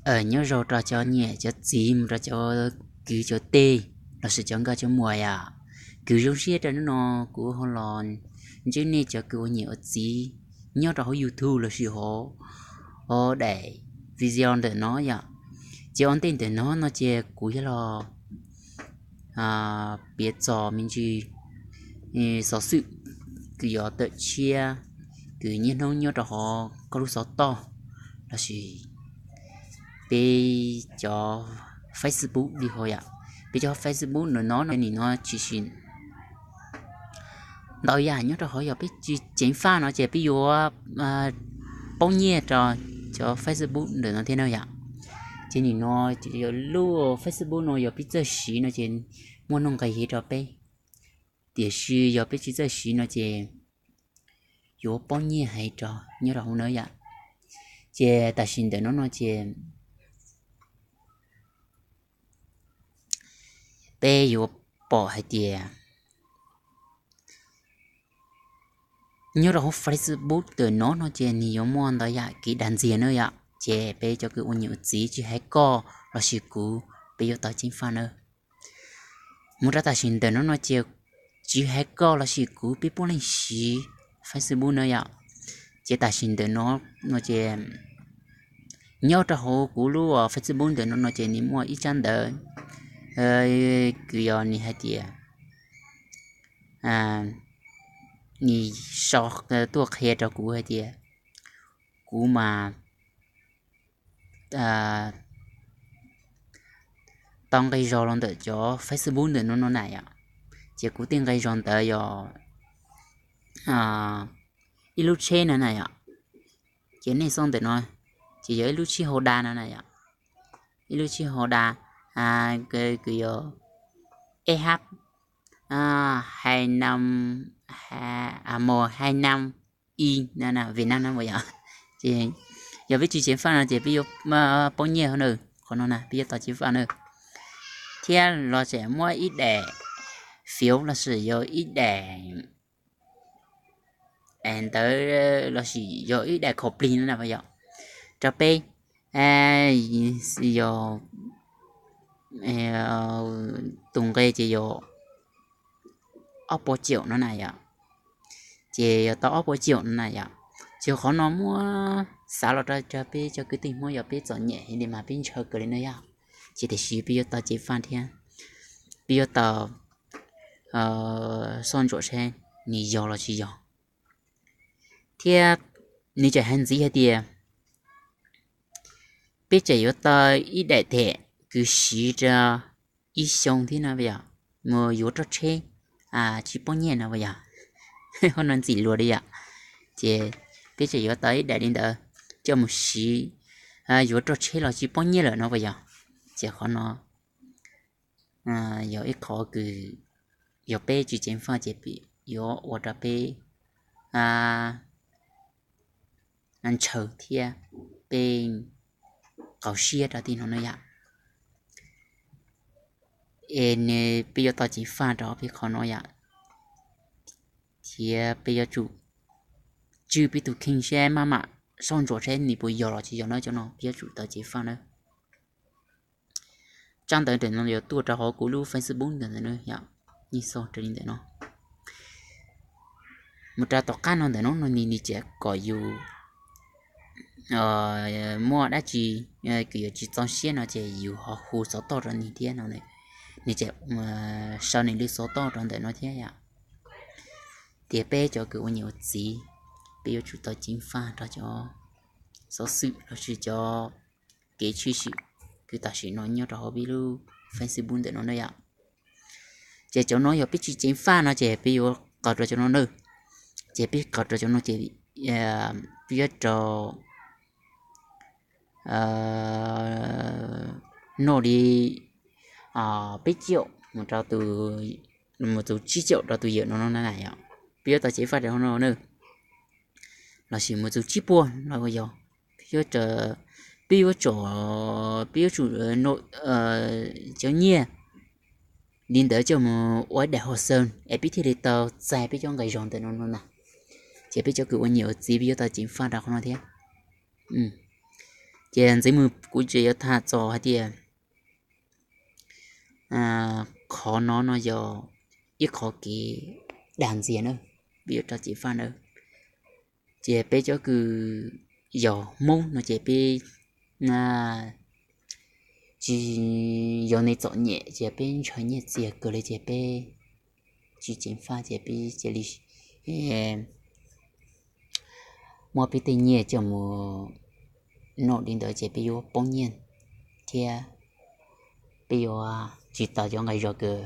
Nyob zoo rau cov niam cov txiv mus rau cov kwv cov tij lossis cov nkauj cov muam yom. Kuv zoo siab rau hnub no kuv ho los ntsib nej cov kws ua niam ua txiv nyob rau hauv YouTube lossis hauv daim video ntawm no yom. Ces ua ntej ntawm no no ces kuv yuav los piav txog me ntsis xov xwm kws yog tawm tshiab kws niaj hnub nyob rau hauv koj lub xov tooj lossis peb cov Facebook li hauv yom. Peb cov Facebook ntawm no no nim no tshwm sim ntau yam nyob rau hauv, yog peb tsis ceev faj no ces peb yuav poob nyiaj rau cov Facebook ntawm no thiab na yom. Ces nim no lub Facebook no yog peb txawj siv no ces muaj nuj nqis heev rau peb, tiam sis yog peb tsis txawj siv no ces yuav poob nyiaj heev rau nyob rau hauv na yom. Ces tam sim ntawm no no ces peb yuav pom hais tias nyob rau hauv Facebook ntawm no no ces nws yuav muaj ntau yam kev dag ntxias na yom. Ces peb cov kws ua niam ua txiv tsis hais koj lossis kuv, peb yuav tau ceev faj na. Mus rau tam sim ntawm no no ces tsis hais koj lossis kuv peb puav leej siv Facebook na yom. Ces tam sim ntawm no no ces nyob rau hauv kuv lub Facebook ntawm no no ces nws muaj ib tsab ntawv kws yog nws hais tias nws sau tuaj qhia rau kuv hais tias kuv mas tau nqi zog los ntawm cov Facebook ntawm no no na yom. Ces kuv tej nqi zog ntawd yog ib lub tsheb no na yom. Ces nej xauj ntawm no ces yog ib lub tsheb Honda no na yom. Ib lub tsheb Honda kws yog SH hai năm, màu hai năm Y na, Việt Nam no yom. Ces yog peb tsis ceev faj no ces peb yuav poob nyiaj na, qhov no na peb yuav tau ceev faj na. Thiab los tseem muaj ib daim phiếu lossis yog ib daim ntawv lossis yog ib daim khov plig no na yom, rau peb yog tus nqi ces yog ob puas caum no na yom. Ces yog tau ob puas caum no na yom. Ces qhov no muab xav los rau peb cov kwv tij Hmoob yog peb txom nyem heev li mas peb ntshaw kawg li na yom. Ces tiam sis peb yuav tau ceev faj thiab peb yuav tau soj ntsuam seb nws yog los tsis yog. Thiab nws tseem hais ntxiv hais tias peb tseem yuav tau ib daim them kws siv rau ib xyoo thiab no yom, mus yuav roj tsheb tsis poob nyiaj no yom. Ho no ntxim luag li yom. Ces peb tseem yuav tau ib daim li ntawd coj mus siv yuav roj tsheb los tsis poob nyiaj lawm no puas yog? Ces qhov no yog ib qhov kws yog peb tsis ceev faj ces yuav ua rau peb ntshaw thiab peb qaug siab rau tej no na yom. Es peb yuav tau ceev faj rau peb qhov no yom. Thiab peb yuav tsum tswj peb tus kheej seb maj mam soj ntsuam seb nws puas yog los tsis yog na, cov no peb yuav tsum tau ceev faj na. Tsab ntawv ntawm no yuav tuaj rau hauv kuv lub Facebook ntawm no yom. Nej xauj raws li ntawm no mus rau tom qab no ntawm no no nws tseem kom yus muaj dab tsi kws yuav tsis txaus siab no ces yus ho hu xov tooj rau nws thiab no. Nws tseem sau nws lub xov tooj rau ntawm no thiab yom. Tias peb cov kws ua niam ua txiv, peb yuav tsum tau ceev faj rau cov xov xwm lossis cov kev tshwm sim kws tam sim no nyob rau hauv peb lub Facebook ntawm no na yom. Ces cov no yog peb tsis ceev faj no ces peb yuav qaug rau cov no na. Ces peb qaug rau cov no ces peb yuav rau noj li peb caum mus rau tus, mus tus tsib caum rau tus yawm no no na yom. Peb yuav tau ceev faj rau no na, lossis mus tus tsib puas los yog peb yuav, peb yuav tsum, peb yuav tsum cov nyiaj li ntawd coj mus ua ib daim hồ sơ es peb thiaj li tau txais peb cov nqi zog ntawm no no na. Ces peb cov kws ua niam ua txiv peb yuav tau ceev faj rau qhov no thiab. Ces ntxiv mus kuv tseem yuav tham txog hais tias qhov no no yog ib qhov kev dag ntxias na, peb yuav rau ceev faj na. Ces peb cov kws yog Hmoob no ces peb tsis yog neeg txom nyem ces peb ntshaw nyiaj txiag kawg li ces peb tsis ceev faj ces peb cia li muab peb tej nyiaj coj mus noj li ntawd ces peb yuav poob nyiaj thiab peb yuav tsis tau cov nqi zog kws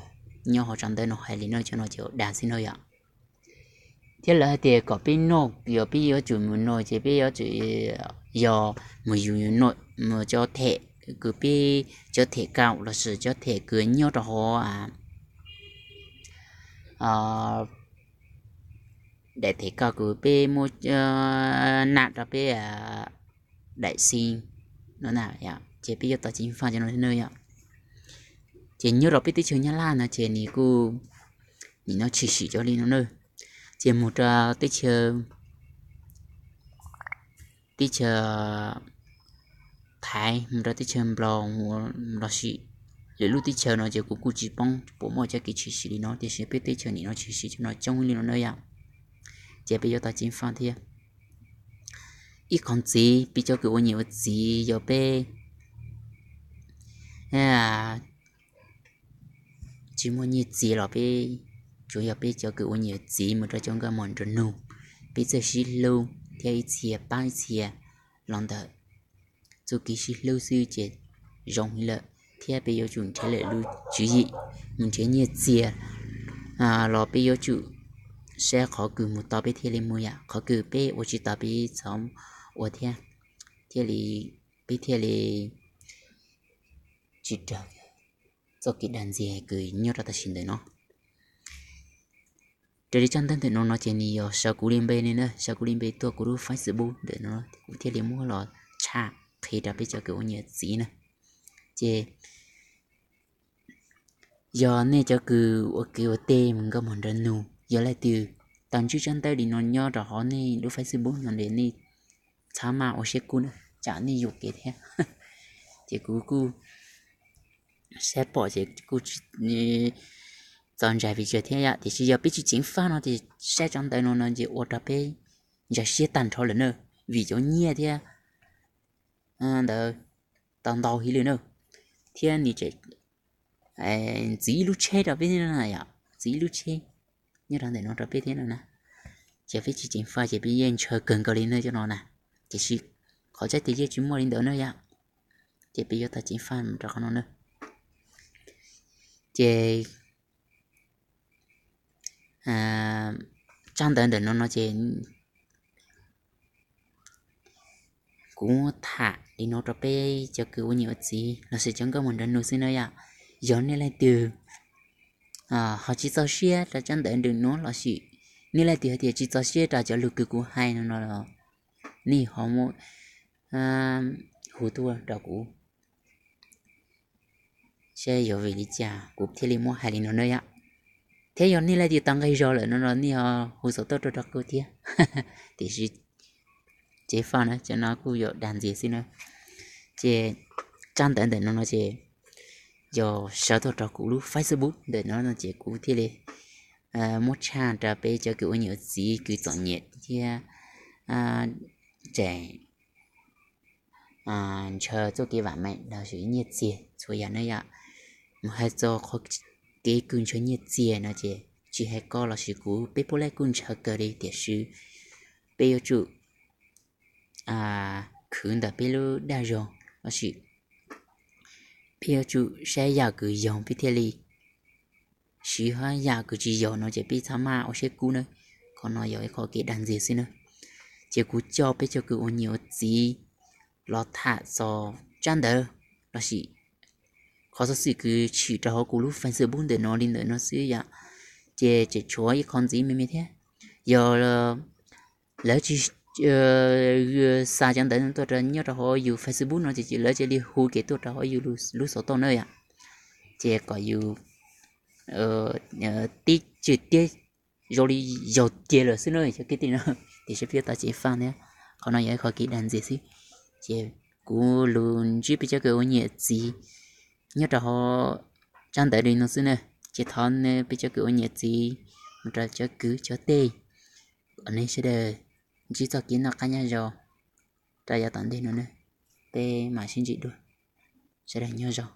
nyob hauv tsab ntawv no hais li no, cov no ces dag xwb no yom. Thiab lawv hais tias kom peb noj, yog peb yuav tsum mus noj ces peb yuav tsum yog mus yus mus cov them kws peb cov them kaum lossis cov them kws nyob rau hauv daim them kaum kws peb muab nam rau peb daim xi no na, ces peb yuav tau ceev faj cov no thiab na yom. Ces nyob rau peb teb chaws Nyab Laj no ces nws kuj, nim no tshwm sim cov li no na, ces mus rau teb chaws, teb chaws Thaib, mus rau teb chaws Nplog lossis lwm lub teb chaws no ces kuv kuj tsis paub puas muaj cov kev tshwm sim li no tiam sis peb teb chaws nim no tshwm sim cov no coob li no na yom. Ces peb yuav tau ceev faj thiab. Ib qhov ntxiv, peb cov kws ua niam ua txiv yog peb tsis muaj nyiaj txiag los peb, tsuas yog peb cov kws ua niam ua txiv mus rau cov nkauj muam nraug nug, peb txawj sib hlub thiab ib txhia pab ib txhia los ntawm txuj kev sib hlub xwb ces zoo heev lawm, thiab peb yuav tsum nrhiav lwm lub tswv yim mus nrhiav nyiaj txiag los peb yuav tsum saib qhov kws mus tau peb thiaj li mus yom, qhov kws peb ua tsis tau peb txhob ua thiab, thiaj li peb thiaj li tsis raug txoj kev dag ntxias kws nyob rau tam sim ntawm no. Raws li tsab ntawv ntawm no no ces nws yog sau kuv li npe li na, sau kuv li npe tuaj kuv lub Facebook ntawm no, kuv thiaj li muab los tshaj qhia rau peb cov kws ua niam txiv na. Ces yog nej cov kws ua kev ua tej mus nkauj muag nraug nug, yog leej twg tau ntsib tsab ntawv li no nyob rau hauv nej lub Facebook no ces nej txhob maj ua siab kub na, tsam nej yuam kev thiab. Ces kuv kuj saib pom ces kuj txaus ntshai pes tsawg thiab yom, tiam sis yog peb tsis ceev faj no ces saib tsab ntawv no no ces ua rau peb ntsa siab tag nrho lawm na, vim cov nyiaj thiab ntawd tau ntau heev li na, thiab nws tseem ntxiv ib lub tsheb rau peb thiab na yom, ntxiv ib lub tsheb nyob rau ntawm no rau peb thiab no na. Ces peb tsis ceev faj ces peb yeej ntshaw kawg nkaus li na cov no na, tiam sis qhov tseeb tiag yeej tsis muaj li ntawd na yom, ces peb yuav tau ceev faj rau qhov no na. Ces tsab ntawv ntawm no no ces kuv tham li no rau peb cov kws ua niam ua txiv lossis cov nkauj muag nraug nug xwb na yom. Yog nej leej twg ho tsis txaus siab rau tsab ntawv ntawm no lossis nej leej twg hais tias tsis txaus siab rau cov lus kws kuv hais no no los nej ho muab hu tuaj rau kuv saib yog vim li cas kuv thiaj li muab hais li no na yom. Thiab yog nej leej twg tau nqi zog lawm no los nej ho hu xov tooj tuaj rau kuv thiab. Tiam sis ceev faj na, cov no kuj yog dag ntxias xwb na. Ces tsab ntawv ntawm no no ces yog sau tuaj rau kuv lub Facebook ntawm no no ces kuv thiaj li muab tshaj rau peb cov kws ua niam ua txiv kws txom nyem thiab tseem ntshaw txoj kev vam meej lossis nyiaj txiag txhua yam na yom. Mus hais txog qhov kev kws ntshaw nyiaj txiag no ces tsis hais koj lossis kuv peb puav leej kuj ntshaw kawg li tiam sis peb yuav tsum khwv ntawm peb lub dag zog lossis peb yuav tsum saib yam kws yog peb thiaj li siv, hab yam kws tsis yog no ces peb txhob maj ua siab kub na. Qhov no yog ib qho kev dag ntxias xwb na. Ces kuv coj peb cov kws ua niam ua txiv los tham txog tsab ntawv lossis qhov xov xwm kws tshwm rau hauv kuv lub Facebook ntawm no li ntawm no xwb yom. Ces tseem tshuav ib qho ntxiv me me thiab, yog lawv tsis xa cov ntawv tuaj rau nyob rau hauv yus Facebook no ces lawv cia li hu kev tuaj rau hauv yus lub xov tooj na yom. Ces kom yus tib tswm tiab zoo li yaug tiag lawm xwb na cov kwv tij no. Tiam sis peb yuav tau ceev faj thiab, qhov no yog ib qho kev dag ntxias xwb. Ces kuv lus ntsib peb cov kwv ua niam txiv nyob rau hauv tsab ntawv li no xwb na. Ces thov nej peb cov kwv ua niam txiv mus rau cov kwv cov tij kom nej sawv daws ntsib txoj kev noj qab nyob zoo rau yav tom ntej no na. Peb mam sib ntsib dua, sawv daws nyob zoo.